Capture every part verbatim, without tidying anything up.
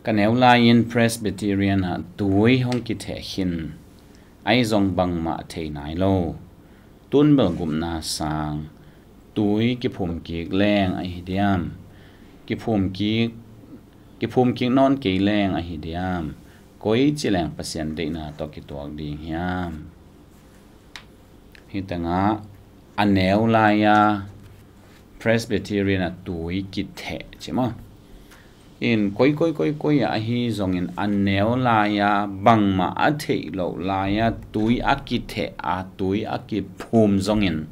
Ka neu lai-in Presbyterian ah tui hong kitheh khin, ahi zong bangmah thei nai lo. Tun bel gupna sang, tui kiphum kik leng ahi diam? Kiphum kik, kiphum kik nawn kei leng ahi diam? Koi ci leng Pasian deihna tawh kituak ding hiam? Hi tengah a neu lai-a Presbyterian ah tui kitheh ci maw? In koi koi koi koi ah ahi zongin a neu lai-a bangmah a theih loh lai-a tui a kitheh a tui a kiphum zongin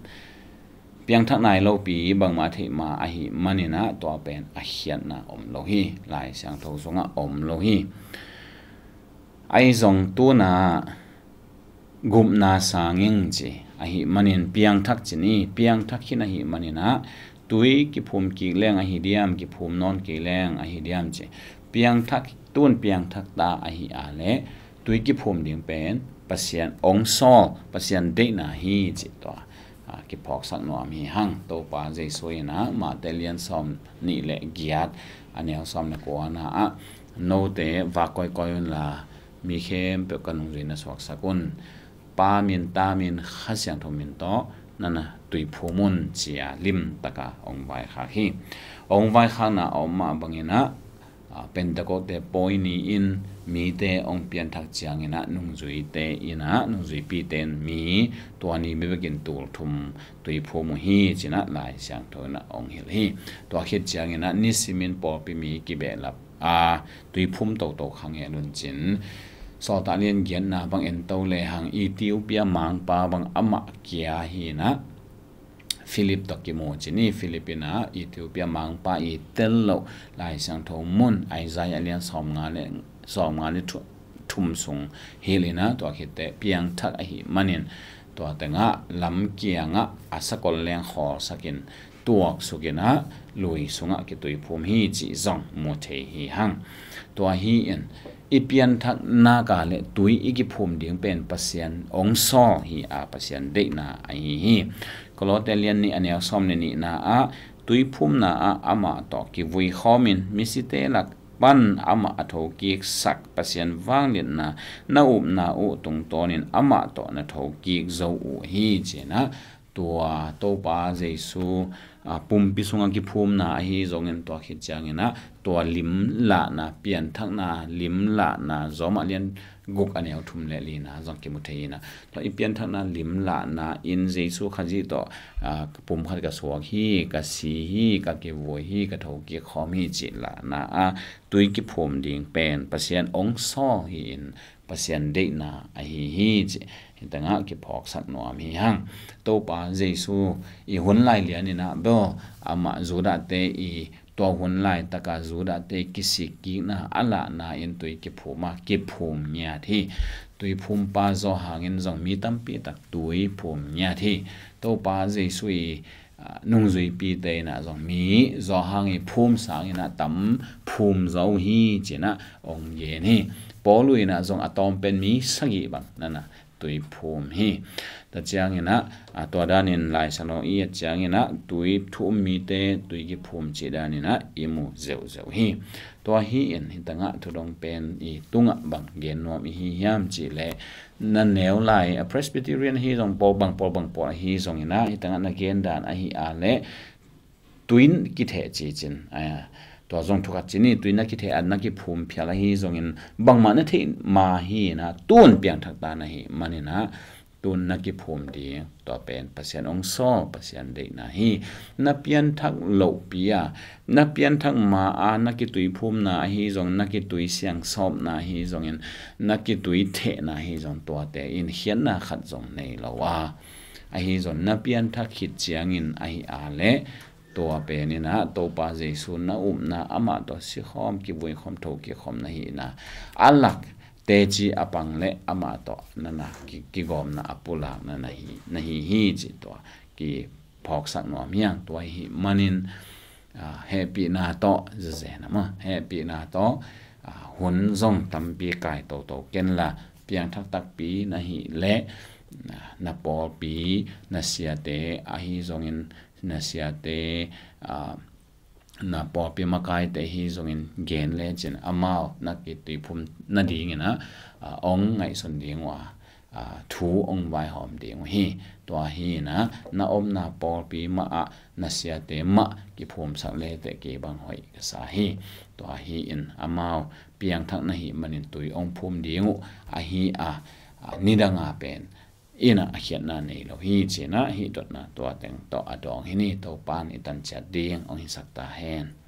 piangthak nai lopi bangmah a theih ma ahi manin ah tua pen a khiatna om lo hi. Lai Siangtho sungah om lo hi. Ahi zong tun ah gupna sang ing ci ahi manin piangthak ci ni, piangthak khin ahi manin ah tui kiphum kik leng ahi diam, kiphum nawn kei leng ahi diam ci. Piangthak, tun piangthak ta ahi a leh tui kiphum ding pen Pasian ong sawl, Pasian deihna hi ci tua, a, kiphawksak nuam hi hang. Topa Jesu in ah Mate lian sawm nih le giat a neu sawm le kuana ah, note vak koikoi unla mi khempeuh ka nungzui na suaksak un. Pa min, Ta min, Kha Siangtho min tawh na na tuiphum un ci-a limtaka ong vaikhak hi. Ong vaikhakna a om mah bangin ah, a, Pentecost pawi ni-in mite ong pianthak ciangin ah nungzuite in ah, nungzuipite in mi tua ni mi bekin tul thum tuiphum uh hi ci-in ah Lai Siangtho in ah ong hilh hi. Tua khit ciangin ah nisimin pawlpi mi kibehlap a, tuiphum toto kha ngel un cin. Sawltak lian giatna bang en to lehang Ethiopia mangpa bang amah kia hi-in ah Philip tawh kimu ci ni. Philip in ah Ethiopia mangpa i tel loh Lai Siangtho mun Isaiah lian sawmnga le, sawmnga le thu-, thum sung hilh in ah tua khitteh piangthak ahi manin tua tengah lam kiangah a sakol leng khawlsakin tuaksuk in ah lui sungah kituiphum hi cih zong mu thei hi hang. Tua hi-in i pianthak nak a le tui i kiphum ding pen Pasian ong sawl hi a, Pasian deihna ahi hi. Kolose lian nih a neu sawm le nihna ah, tuiphumna ah amah tawh kivui khawmin misite lak pan amah a thokiksak Pasian vangliatna na upna uh tungtawnin amah tawh na thokik zo uh hi ci-in ah, tua Topa Jesu, a, pumpi sungah kiphumna ahi zongin tua khit ciangin ah tua limlahna, pianthakna limlahna, Rom ah lian guk a neu thum le lina zong kimu thei in ah, tua i pianthakna limlahna in Jesu Khazih tawh, a, pumkhat ka suak hi, ka si hi, ka kivui hi, ka thokik khawm hi cih lahna ah tui kiphum ding pen Pasian ong sawl hi-in Pasian deihna ahi hi cih hi tengah kiphawksak nuam hi hang. Topa Jesu i hun lai lian in ah bel amah Judahte i tua hun laitaka Judahte kisikkikna a lahna in tui kiphum a, kiphum ngiat hi. Tuiphumpa Johan in zong mi tampi tak tuiphum ngiat hi. Topa Jesu i, a, nungzuipite in ah zong mi Johan i phum sangin ah tam phum zo hi ci-in ah ong gen hi. Paulu in ah zong a tawm pen mi sagih bang na na tuiphum hi. Tua ciangin ah, a, tua danin Lai Siangtho i et ciangin ah tui thu um mite tui kiphum cih danin ah i mu zeuhzeuh hi. Tua hi-in hi tengah thudong pen i tungah bang gen nuam i hi hiam cih leh na neu lai, a, Presbyterian hi zong pawl bang pawl bang pawl ahi zongin ah hi tengah na gen dan ahi a leh tui na kitheh ci cin, a, tua zong thukhat ci ni, tui na kitheh a na kiphum phial ahi zongin bangmah na theih ma hi-in ah tun piangthak ta na hi manin ah tun na kiphum ding tua pen Pasian ong sawl, Pasian deihna hi. Na pianthak lohpi a, na pianthak ma a na kituiphumna ahi zong, na kitui siangsawpna ahi zongin, na kitui thehna ahi zong tuate in khiatna khat zong nei lo a, ahi zong na pianthak khit ciangin ahi a leh tua pen in ah Topa Jesu na upna amah tawh sikhawm, kivuikhawm, thokikhawm na hihna a lak teci a pang le amah tawh na na ki, kigawmna a pulak na na hi, na hi hi cih tua kiphawksak nuam hi hang. Tua hi manin, a, hehpihna tawh zeze na maw, hehpihna tawh, a, hun zong tampi kai toto kenla piangthak takpi na hih leh, a, na pawlpi, na siate ahi zongin na siate, a, na pawlpi makaite hi zongin gen lecin amau na kituiphum nadingin ah, ah, ong ngaihsun ding uh a, ah, thu ong vaihawm ding uh hi. Tua hi in ah na omna pawlpi mah ah na siate mah kiphumsak leteh kei bang hoih ka sa hi. Tua hi in amau piangthak na hih manin tui ong phum ding uh ahi a, ah, nidanga pen in ah a khiatna nei lo hi ci in ah hih dotna tua teng tawh a dawng hi ni. Topa'n i tanciat ding ong hisak ta hen.